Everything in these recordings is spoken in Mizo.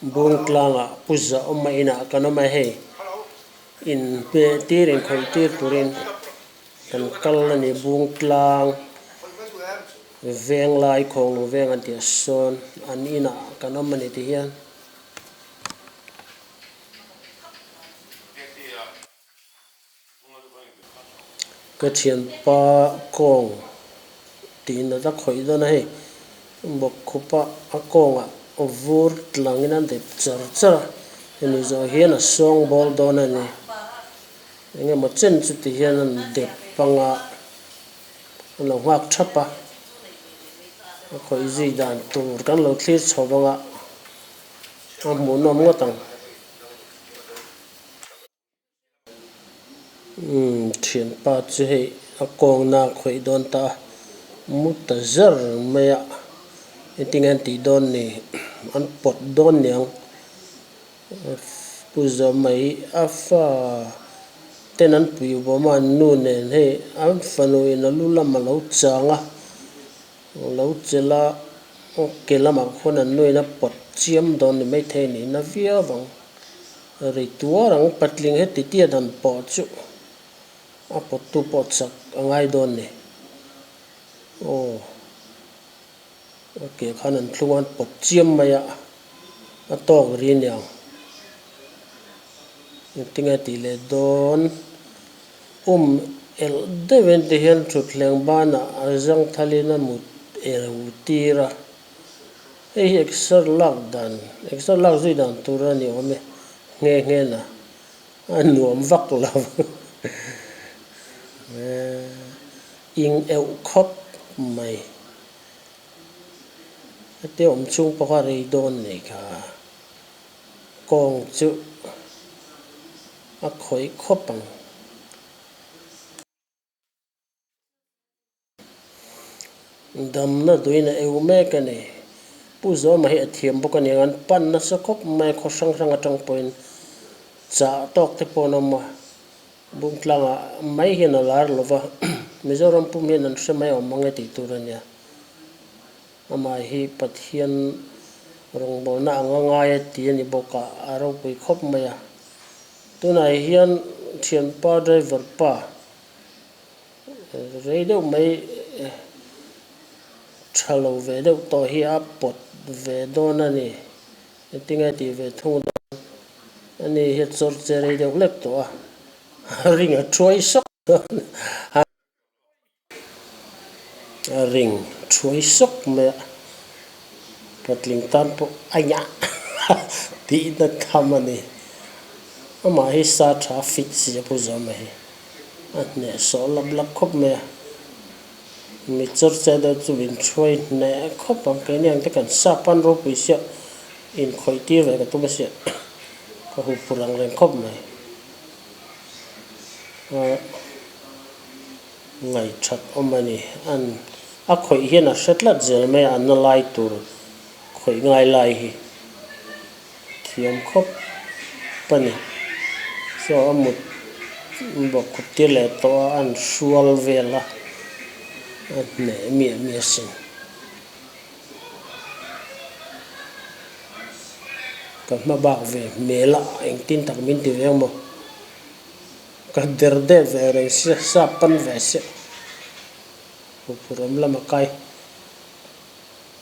Bungtlangah Pu Zahawma inah kan awm a hei in hmeh tir in khawih tir turin kan kal a ni Bungtlang Venglai Khawnglung veng an tih sawn an inah kan awm a ni ti hian. Ka thianpa kawng tih nat a khawih dawn a hei bawkkhupa a kawngah vur tlangin a dep char char a hemi zawh hian a sawng bawl dawn a ni eng emaw chen chu ti hian an dep anga an lo nghak thap a a khawih zui dan tur kan lo thlir chho anga a hmuhnawm ngawt ang. Umm thianpa chu hei a kawngna a khawih dawn ta a, mu ta zar mai a, engtin nge an tih dawn ni, an pawt dawn niang Pu Zawma hi a fa ten an pui bawm a, an nu nen hei an fanu in a lu lam a lo chang a, a lo chelh a, ke lamah khuan an nu in a pawt chiam dawn ni maithei a nih na viau ang. Ri tuar ang patling heti tia dan pawh chu a pawttu pawh chak a ngai dawn ni. Aw, a ke khan an thlung a, an pawt chiam mai a, a tawk ri niang. Engtinge tih leh dawn? Um elh deuhin ti hian thutthleng banah a zangthalin a mut erh tir a. Hei hi exer lak dan, exer lak zui dan tur a ni awm e, nghe nghe na a nuam vak lo ing euh khawp mai. Heti awm chhung pawh kha rei dawn nei kha kawng chu a khawih khawp ang. Damna duin a eu mek a ni. Pu Zawma hi a thiam bawk a ni ang, an pan nasa khawp mai a, khaw hrang hrang atang pawhin chah tawk te pawh an awm a, Bungtlangah mai hian a lar lo va, Mizoram pum hian an hre mai awm ang e tih tur a nia. Amah hi Pathian rawngbawlna anga ngai a ti a ni bawk a, a ropui khawp mai a. Tunah hian thianpa driver pa Rei deuh mai tha lo ve deuh tawh hi a pawt ve dawn a ni. Engtinge tih ve thung dawn a ni hi chawr che rei deuh hlek tawh a, ring a thuai sawk dawn a, a ring thuai sawk mai a, patling tan pawh a nyah tihna tham a ni. Amah hi sa tha fit si a pu zawm a hi. A hneh sawh lap lap khawp mai a, mi chawr che deuh chu min hruai hneh khawp ang, keini ang te kan sap an ropui sia inkhawih tir ve ka tum a sia ka hu phur ang reng khawp mai. A ngaithat awm a ni, an a khawih hian a hre tlat zel mai a, a na lai tur khawih ngai lai hi Thiam khawp a ni. Saw a mut bawk khup tir leh tawh a, an hrual vel a, a hneh miah miah asin. Ka hma bak ve hmel a, engtin tak min ti ve ang maw? Ka der deuh ve reng sia, sap pan ve sia, huphurh awm lam a kai.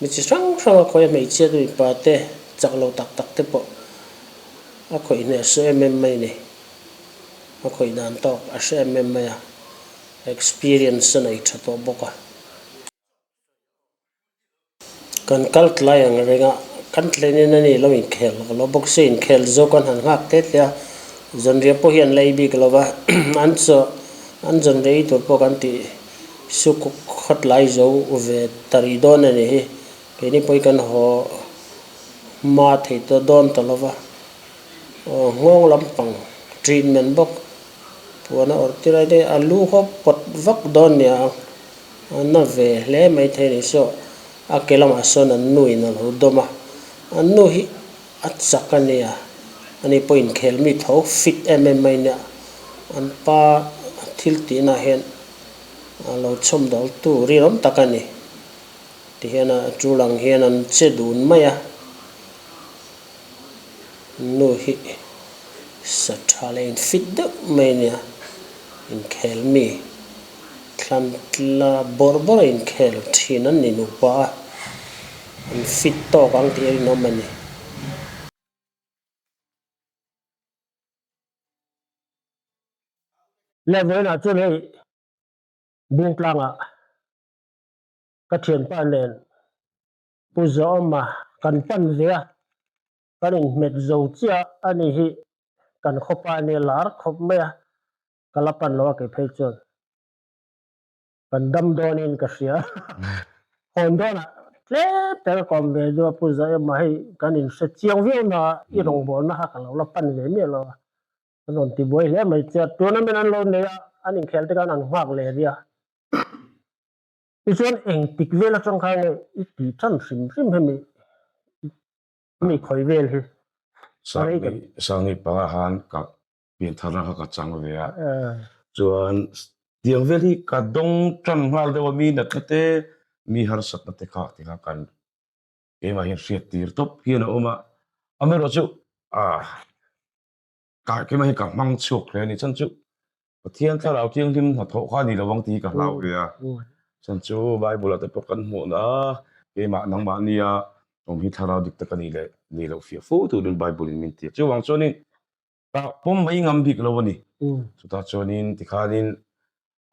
Mi chi hrang hrang a khawih a, hmeichhia te mipa te chak lo tak tak te pawh a khawih hneh saw em em mai a ni. A khawih dan tawk a hre em em mai a, experience a nei tha tawh bawk a. Kan kal tlai ang reng a, kan thlenin a ni lo inkhel lo bawk se inkhel zawk an han nghak teh teh a, zanriah pawh hi an la ei bik lo va, an chaw an zanriah ei tur pawh kan tih. Sukuk khawt lai zo ve ta rih dawn a ni hi. Keini pawhin kan haw hma thei ta dawn ta lova, aw nghawng lampang treatment bawk puan a awrh tir ai daih a lu haw pawt vak dawn nia a na ve hle mai thei a ni. Saw a ke lamah sawn an nu in a lo dawm a, an nu hi a chak a nia, ani pawh inkhel mi tho fit em em mai nia, an pa thil tihnaah hian. A lo chhawm dawr tu rinawm tak a ni. Tihian a tul ang hian an che dun mai a. Nu hi sa tha leh infit deuh mai a nia inkhel mi thlam tla bawrh bawrh a inkhel thin an ni nupa a an fit tawk ang tih a rinawm a ni. Le vawiinah chuan hei Bungtlangah ka thianpa nen Pu Zawma kan pan ve a, kan inhmet zo chiah a ni hi kan khawpa a nia lar khawp mai a, ka la pan lo a kei phei chuan kan dam dawnin ka hria. Hawn dawnah tlem te ka kawm ve duh a Pu Zawma hei kan inhre chiang viau na i rawngbawlna kha ka lo la pan ve miah lo a, an rawn ti buai hle mai che a, tournament an lo nei a, an inkhel te khan an nghak leh ria. Tichuan engtik vel atang khan nge i tih tan hrim hrim hemi mi khawi vel hi? Sangni Sangni panga khan ka piantharna kha ka chang ve a, chuan tiang vel hi ka dawng tan nghal deuh a, mi natna te, mi harsatna te kha ti kha kan keimah hian hriat tir tawp hian a awm a, amaherawhchu ah Ka keimah hi ka hmang chhuak hle a ni. Chuan chu Pathian thlarau thianghlim hnathawh kha a ni lo ang tih hi ka hlau ve a. Chuan chu Bible ah te pawh kan hmuh na a, keimah nangmah nia awm hi thlarau dik tak a nih leh nih loh fiah fo turin Bible in min ti a. Chuvang chuanin ka pawm mai ngam bik lo a ni. Chutah chuanin tikhanin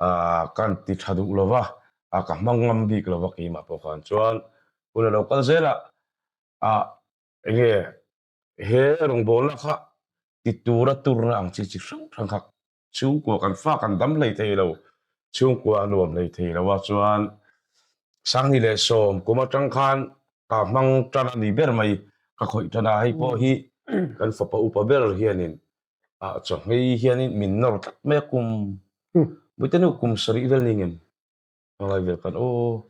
ah kan ti tha duh lo va, ka hmang ngam bik lo va keimah pawh khan. Chuan hun a lo kal zel a, ah enge He rawngbawlna kha ti tura turna ang chi chi hrang hrang kha chhungkua kan fa kan dam hlei thei lo, chhungkua a nuam hlei thei lo a chuan Sangni leh Sawm kum atang khan ka hmang tan a ni ber mai ka khawih tan a, hei pawh hi kan fapa upa ber hianin ah chawhmei hianin min nawr tlat mai a kum Muitenu kum sarih vel ni ngem. Hmangaih vel khan aw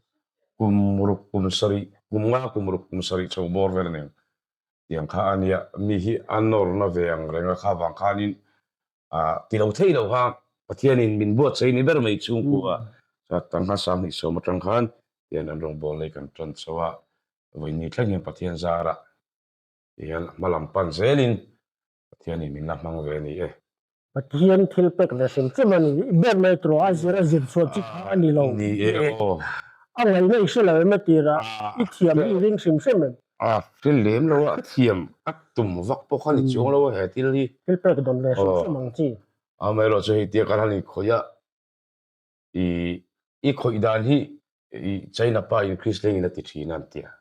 kum ruk kum sarih kum nga kum ruk kum sarih chho bawr vel a ni ang tiang kha a nia mi hi a nawrna ve ang reng a kha vang khanin ah ti lo thei lo kha Pathianin min buatsaih ni ber mai chhungkua chuan tangha 20 atang khan tian an rawngbâwl nei kan tan chho a vawiin thleng hian Pathian zarah tihian hma lam pan zelin Pathianin min la hmang ve a ni e. Pathian thil pek ve hrim hrim a ni. I ber mai tur a zir a zir chhuah chi kha a ni lo. Ni e aw. A ngaihna i hre lo em a tirah i thiam hi i ring hrim hrim em? A hre lem lo a, thiam a tum vak pawh kha ni chuang lo a he thil hi. Thil pek dawn ve hrim hrim ang chi. Amaherawh chu hei tia kan han inkhawih a, i i khawih dan hi i China pa in Christleng in a ti thin a an ti a.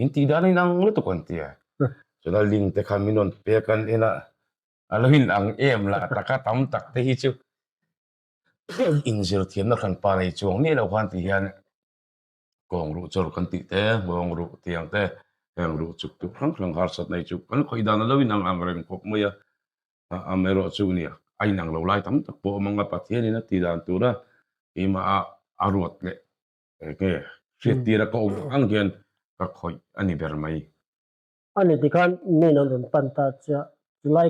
In tih dan a inang lutuk an ti a. Chuan a link te kha min rawn pek an en a, a lo inang em lah taka tam tak te hi chu inzir thiamna hran pa nei chuang miah lo khan ti hian kawng ruh chawr kan tih te, nghawng ruh tiang te, heng ruh chuk tuk hrang hrang harsat nei chu kan khawih dan a lo inang ang reng khawp mai a. Amaherawhchu nia a inang lo lai tam tak pawh a awm ang a, Pathianin a tih dan tura keimah a a ruat leh Enge hriattir a ka awm ang hian ka khawih a ni ber mai. A ni tikhan min an rawn pan ta chiah, chulai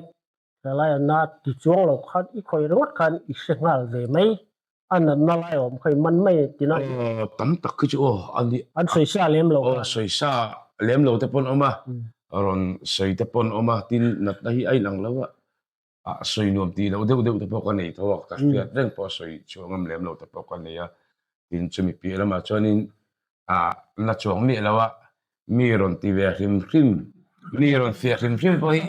helai a na ti chuang lo khan i khawih ringawt khan i hre nghal ve mai, a natna lai a awm kha i man mai tina. Aw tam tak khi chu aw a ni. An sawisa lem lo khan. Aw sawisa lem lo te pawn awm a, rawn sawi te pawn awm a, tin natna hi a inang lo a. Ah sawi nuam tih loh deuh deuh te pawh ka nei tho a, ka hriat reng pawh sawi chhuah ngam lem lo te pawh ka nei a, tin chumi piah lamah chuanin ah na chuang miah lo a, mi rawn ti ve hrim hrim, mi rawn fiah hrim hrim pawh hi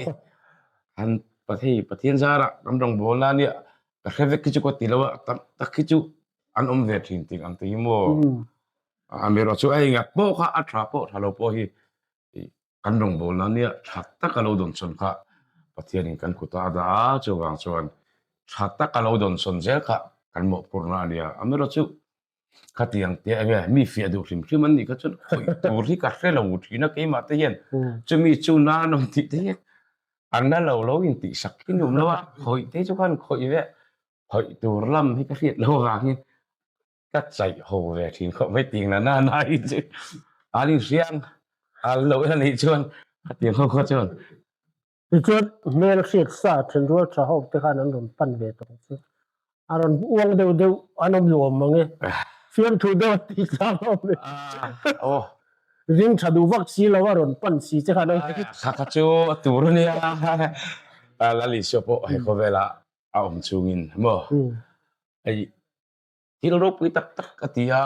han Pathei Pathian zarah kan rawngbâwl na nia ka hre vek hi chu ka ti lo a, tam tak hi chu an awm ve thin tih ang te hi maw, amaherawh chu a enga pawh kha a tha pawh tha lo pawh hi Kan rawngbawlna nia tha taka lo dawnsawn kha Pathianin kan kutah a dah a, chuvang chuan tha taka lo dawnsawn zel kha kan mawhphurhna a nia. Amaherawh chu khatiang te enge mi fiah duh hrim hrim an nih kha chuan khawih tur hi ka hre lo thin a keimah te hian chumi chu na an awm tih te hi an la lo lo intihsak hi nuam lo a, khawih te chu khan khawih ve khawih tur lam hi ka hriat loh avangin Ka chaih ho ve thin khawp mai ting na na na hi chu an inhriang an lo en anih chuan khatiang ho kha chuan. Tichuan hmel hriat sa thenrual tha ho te khan an rawn pan ve tawh ang chu. A rawn uang deuh deuh an awm nuam mang e. Fiamthu deuh a tih chang awm e. Aw. Ring tha duh vak si lo a rawn pan si che khan a. Kha kha chu a tur a nia. Lal Isua pawh he khawvela a awm chungin maw hei thil ropui tak tak a ti a,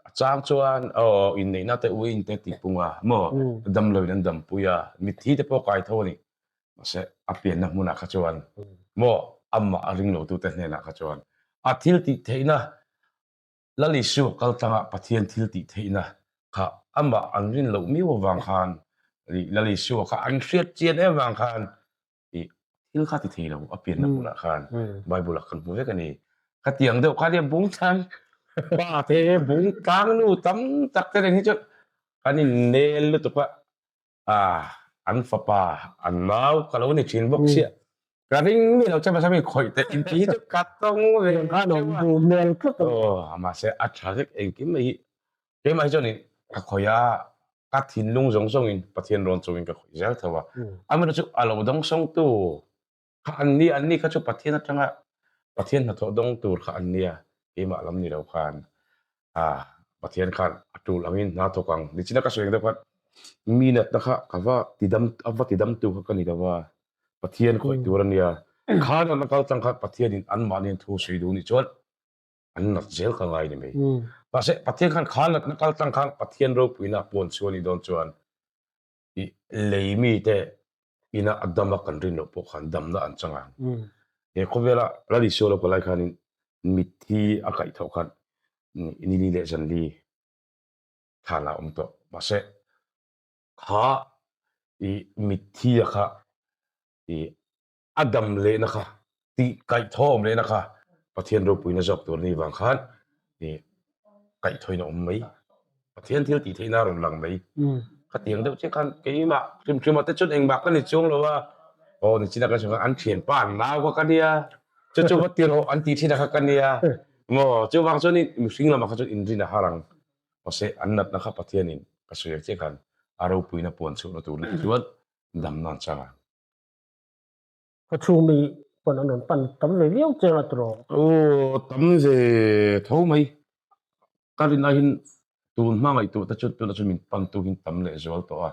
a chang chuan aw inneihna te uiin te tih pung a maw damloin an dampui a, mitthi te pawh kai tho a ni. Mahse a pianna hmunah kha chuan maw amah a ring lotute hnenah kha chuan a thil tih theihna Lal Isua kal tlangah Pathian thil tih theihna kha amah an rin loh miau avang khan Lal Isua kha an hriat chian em avang khan ih thil kha ti thei lo a pianna hmunah khan Bible ah kan hmu vek a ni. Khatiang deuh kha nia bungtlang pa te bungtlang nu tam tak te nen hi chuan kan innel lutuk a, ah an fapa an nau ka lo ni thin bawk sia ka ring mi lo che mahse mi khawih teh in tih hi chu ka tawng ve khan awm bu hmel tlat aw mahse a tha vek engkim mai hi keimah hi chuan in ka khawih a ka thinlung zawng zawng in Pathian rawn chungin ka khawih zel tho a amaherawhchu chu a lo dawngsawng tu Kha an ni, an ni kha chu Pathian atanga Pathian hnathawh dawng tur kha an nia, keimah lam ni lo khan ah Pathian khan a tul angin hna thawk ang. Nichina ka sawi ang deuh khan mi natna kha ka va tidam a va tidamtu kha ka ni lo va, Pathian khawih tur a nia. Kha natna kal tlang khan Pathianin anmahniin thu sawi duh nih chuan an nat zel ka ngai ni mai. Mahse Pathian khan kha natna kal tlang khan Pathian ropuina a puan chu a nih dawn chuan I lei mite ina a dama kan rin loh pawh khan damna an chang ang. He khawvela Lal Isua lo kal lai khanin mitthi a kaih tho khan nili leh zanli thlan a awm tawh. Mahse kha i mitthi a kha i a dam lehna kha tih kaihthawm lehna kha Pathian ropuina zawk tur ni vang khan ih kaihthawin a awm mai. Pathian thil tih theihna a rawn lang mai. Khatiang deuh chiah khan keimah hrim hrim ah te chuan engmah ka ni chuang lo a, aw nichina kan sawi khan an thianpa an nau kha ka nia, chu chu va ti rawh an tih thin a kha ka nia maw chuvang chuan mihring lamah kha chuan inrin a har ang. Mahse an natna kha Pathianin ka sawi ang chiah khan a ropuina puan chhuahna tur nih chuan damna an chang ang. Khaw chhung mi pawn an rawn pan tam ve viau che a tiraw? Aw tam ve tho mai. Ka rin aiin tun hma ngaihtuah te chuan tunah chuan min pan tu hi tam leh zual tawh a.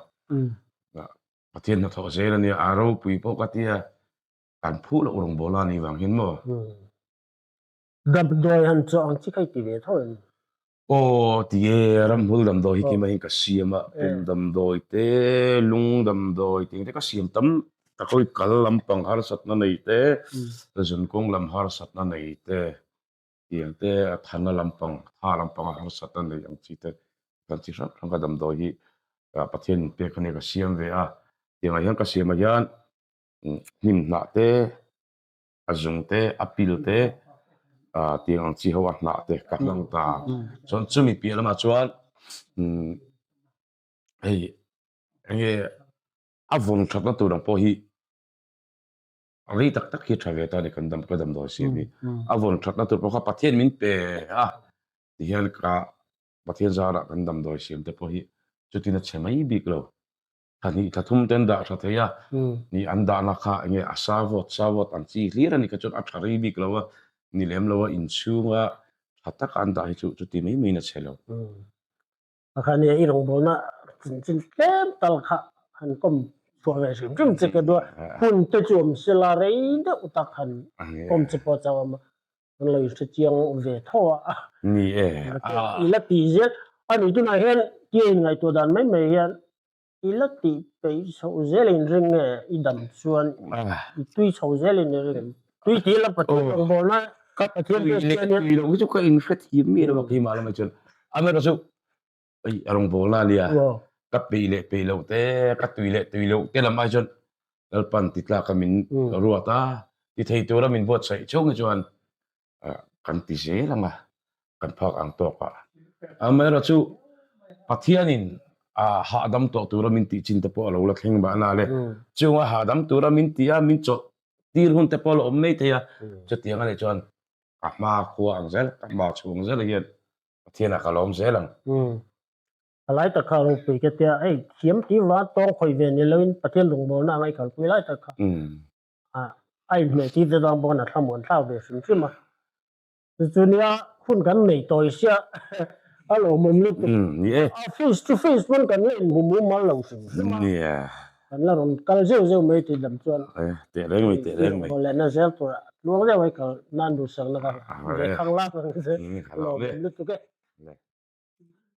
Pathian hnathawh zel a nia, a ropui pawh ka tia kan phuh loh rawngbawla a nih vang hian maw? Damdawi han chawh ang chi kha i ti ve tho em? Aw ti e, ramhmul damdawi hi keimah hian ka siam a, pum damdawi te, lung damdawi tih te ka siam tam tak hawi kal lampang harsatna nei te, zunkawng lam harsatna nei te, tiang te a thana lampang, tha lampanga harsatna nei ang chi te kan chi hrang hrang ka damdawi hi Pathian in pek a nia ka siam ve a, tiangah hian ka siamah hian hnim hnah te, a zung te a pil te ah tiang ang chi ho a hnah te ka hmang ta chuan chumi piah lamah chuan umm hei enge a vawn thatna tur ang pawh hi rei tak tak hi a tha ve ta a ni kan dam ka damdawi siam hi a vawn thatna tur pawh kha Pathian min pe a tihian ka Pathian zarah kan damdawi siam te pawh hi chutin a chhe mai bik lo. Thla hnih thla thum te an dah tha thei a, ni an dahna kha enge a sa vawt sa vawt ang chi hlir a ni kha chuan a tha rei bik lo a, ni lem lo a inchhunga tha taka an dah hi chu chuti mai maiin a chhe lo. Pakhat nia i rawngbawlna chanchin tlem tal kha han kawm chhuah ve hrim hrim che ka duh a, hun te chu awm sela rei deuh tak han kawm che pawh chauh awm a, kan lo inhre chiang ve tho a. Ni e. I la tih zel a ni tunah hian tia inngaihtuah dan mai mai hian I la tih peih chhoh zel in ring nge i dam chuan i tui chho zel in i ring tui tih la Pathian rawngbawlna ka Pathian tui leh tui loh hi chu ka in hre thiam miah lo a keimah lamah chuan amaherawh chu ei a rawngbawlna a nia ka peih leh peih loh te ka tui leh tui loh te lam ai chuan Lalpan ti tlak a min ruat a ti thei tura min buatsaih chhung hi chuan kan ti zel ang a, kan phak ang tawk a. Amaherawh chu Pathianin a hahdam tawh tura min tih chin te pawh a lo la thleng mahna le. Chunga hahdam tura min tih a, min chawlh tir hun te pawh a la awm mai thei a. Chutiang a nih chuan ka hma khua ang zel, ka hma chhung zel hian Pathianah ka lawm zel ang. A lai tak kha ropui ka tia, hei thiam tih vang tawng khawih ve ni loin Pathian rawngbawlna anga i kalpui lai tak kha. A inhmeh tir te chuan bawk a thlamuan thlak ve hrim hrim a. Chu nia hun kan nei tawi sia. A lawmawm lutuk. Ni e. A face to face pawn kan la inhmu mumal lo hrim hrim a. Nia. Kan la rawn kal zeuh zeuh mai tih lam chuan. Teh reng mai, teh reng mai. Haw lehna zel turah tluang deuh ai kal nan duhsakna ka ve khang lak ang che. Lawmawm lutuk e.